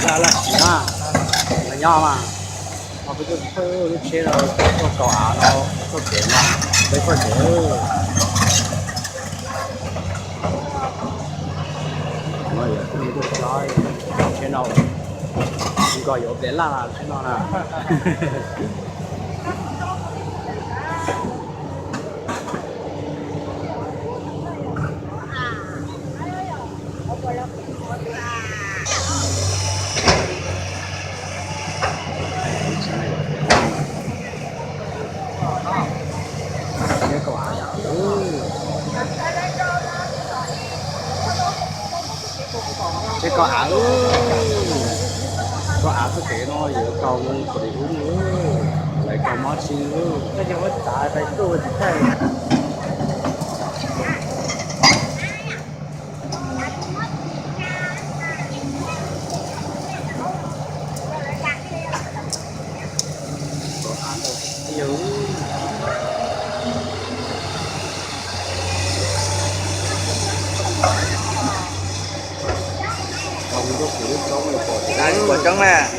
Laj laj tsis na, los nyob mas, no peb tuaj thawj lub tsheb no, tuaj kaus av no, txoj kev no, peb txoj kev. No yog tuaj tsheb no, nkos yuav plias laj tsheb no na. Tsheb kaus av, kaus av txoj kev no yuav kaus mus pem ub, lawv kaus mob tsis ub. Kuv coob na.